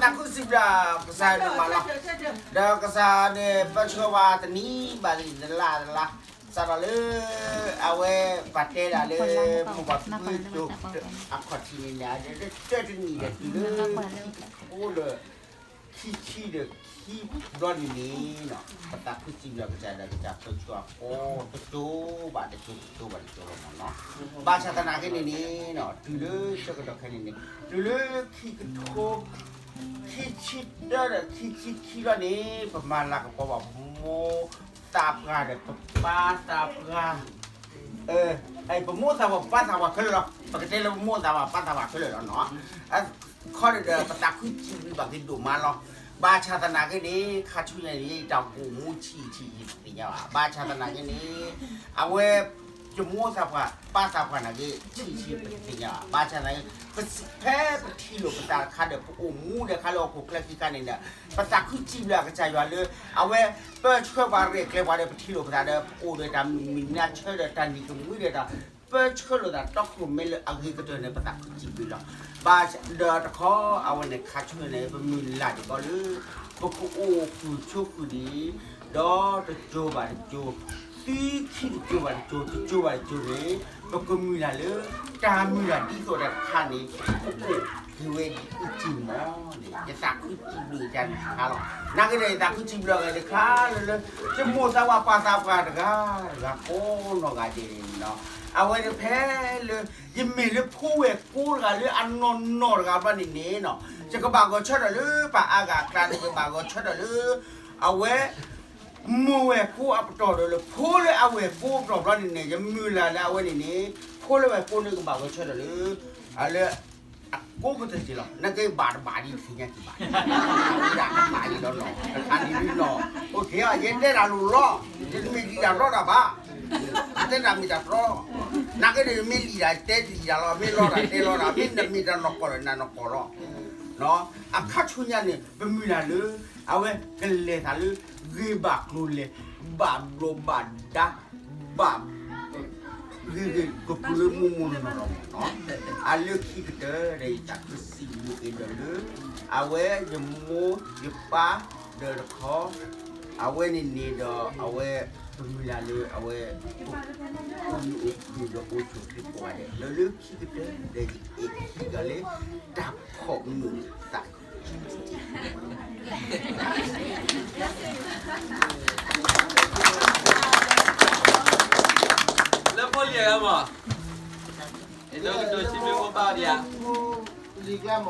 သးခုစံးဘျုးကစၢ်ယွၤမးလီၤ. ဒီးကစၢ်န့ၣ်ပၢဆှၢဝဲတနံၤဘၣ်တနံၤ တလါတလါ, စးထီၣ်လၢ အဝဲပှၤတဲဒၣ်လၢ မိၢ်ပှၢ်ဖုဖုကၠိ အခီၣ်ထံးန့ၣ်န့ၣ် အတၢတနံၣ်ဒီးတုၤလၢ ခံကထိဒီး ခံဆံဒီးခံဘျီန့ၣ်န့ၣ် ပသးခုစံးဘျုးကစၢ်ဒီးကစၢ်ပၢဆှၢအဃိ တကၠိဘၣ်တကၠိ တကၠိဘၣ်တကၠိလီၤမးနီၤ. ဘၣ်ဆၣ်သနာ်က့န့ၣ်န့ၣ် တုၤလၢဆၢကတီၢ်ခဲအံၤန့ၣ်န့ၣ် တုၤလၢခံကထိ ခံဆံတၢဒီးခံဆံခံဘျီန့ၣ် ပမၤလၤကပီၤဘၣ်ပမိၢ်သးပှၢ်ဒီးပပၢ်သးပှၢ် ပမိၢ်သးပှၢ်ပပၢ်သးပှၢ်ခဲလၢာ်လီၤ. ပကတဲလၢပမိၢ်သးပှၢ်ပပၢ်သးပှၢ်ခဲလၢာ်လီၤနီၤ. ခီဒီးပသးခုစံးဘျုးဘၣ်က့ၤဒိၣ်မးလီၤ. ဘၣ်ဆၣ်သနာ်က့န့ၣ် ခါဆူညါန့ၣ် တၢ်အိၣ်မူဆံးဆံးယတသ့ၣ်ညါဘၣ်. ဘၣ်ဆၣ်သနာ်က့န့ၣ် အဝဲ ယမိၢ်သးပှၢ်ပၢ်သးပှၢ်နာ်က့ ဆံးဆံးပတသ့ၣ်ညါဘၣ်. ဘၣ်ဆၣ်သနာ်က့ ဖဲပထံၣ်လိာ်ပသးတခါဒီး ပအိၣ်မူဒီးခါလၢဟီၣ်ခိၣ်ချၢခံခါန့ၣ်ဒီး ပသးခုစံးဘျုးကစၢ်ယွၤလၢ အဝဲပၢဆှၢပှၤရဲၣ်ကျဲၤပှၤဒီး ပထံၣ်လိာ်ပသးဒီး ပအိၣ်ဒီးတၢ်မုၢ်မံၤနါဆၢဒီးတၢ်နံၤကမှံဒီးတၢ် ပၢဆှၢလိာ်သးတီခိၣ်ရိၣ်မဲလၢအဂ့ၤကတၢၢ်န့ၣ် ပသးခုစံးဘျုးလီၤ. ဘၣ်ဒီးတခီ အဝဲန့ၣ်ခါဆူညါန့ၣ် ပမုၢ်လၢ်ဒံးကီးလၢ ပကအိၣ်ဃုာ်ဆိဃုာ်ဒံး ဒီးတကၠိဘၣ်တကၠိ သုခံတကၠိဘၣ်တကၠိ တကၠိဘၣ်တကၠိန့ၣ် ပကမုၢ်လၢ်လၢ တၢ်မုၢ်လၢ်ဒ်သိးတၢ်တခါန့ၣ် ပအိၣ်က့ၤဝဲဒ်အံၤက့ၤမးန့ၣ် ယသးခုစံးဘျုးတၢ်တခါလီၤ. နာ်က့ဒီး ယသးခုစံးဘျုးဂ့ၤတခါလၢလၢ ယမိၢ်သးပှၢ်ပၢ်သးပှၢ်တဂၤတဂၤကိးနီၢ်ဂၤဒဲးန့ၣ်လီၤ. အဝဲတဖဲလၢ ယမ့ၢ်လၢဖိဝဲၢ်ကိတဂၤလၢအနီၢ်နီၢ်တဂၤဘျီန့ၣ်န့ၣ်နီၤ ယကဘၣ်ဂီၤဆၢထၢၣ်လၢပှၤအါဂၤအကျါန့ၣ် ယကဘၣ်ဂီၤဆၢထၢၣ်လၢ အဝဲ မိၢ်ဝဲၢ်ကိအပတီၢ်ဒီးလၢဖိလၢအဝဲၢ်ကိအပတီၢ်ဘျီန့ၣ်န့ၣ် ယမုၢ်လၢ်လၢအဝဲန့ၣ်န့ၣ် ဖိလၢဝဲၢ်ကိန့ၣ်ကဘၣ်ဂီၤဆၢထၢၣ်လၢ အလၢ အကိးကတၢၢ်က့ၤလီၤ. နကဘၣ်တဘၣ်ဒ်သ့ၣ်ညါကဘၣ် ဒၣ်ကဘၣ်လီၤနီၤ တခါန့ၣ်လီၤ အိၣ်က့ၤ ယတဲတၢ်လိၤလီၤ ယတမ့ၢ်လံၣ်တၢ်ရီတၢ်ဘၣ် ယတဲတၢ်မ့ၢ်တၢ်တီ နာ်က့ဒီး ယမ့ၢ်လံၣ်တၢ်တဲလံၣ်တၢ်လီၤ မ့ၢ်လီတၢ်တဲလီတၢ် မ့ၢ်နမ့ၢ်တၢ်နီၢ်ကီၢ်ဒီးနနီၢ်ကီၢ်လီၤ. အခါဆူညါန့ၣ် ပမုၢ်လၢ်လၢ အဝဲကလဲၤသးလၢ ဂ့ၤဘၣ်ကျိၤလဲၤ ဘၣ်ဘျိးဘၣ်ဒါ ဘၣ် ဂ့ၤဂ့ၤကျိၤကျိၤလၢမိၢ်မိၢ်နီၢ်နီၢ်လီၤမးနီၤ. အလၢခံကတၢၢ်ဒီး ယသးခုစံးဘျုးက့ၤဒီးလၢ အဝဲယမိၢ်ယပၢ်ဒီးတခီ အဝဲန့ၣ်န့ၣ်ဒီး အဝဲ ပမုၢ်လၢ်လၢအဝဲ အိၣ်မူအိၣ်ဂဲၤဒီးအိၣ်ဆူၣ်အိၣ်ချ့ကိးဂၤဒဲး ဒီးလၢခံကတၢၢ်ဒီး ယအဲၣ်ခံဂၤလၢ တၢ်ဖီၣ်မုၢ်သး လၢဖိလံၤအဂၤမး, ယဒိကဒိးဆံမ့ၢ်မိၢ်ပၢ်ဒံးဧါ, လံၤကျါမး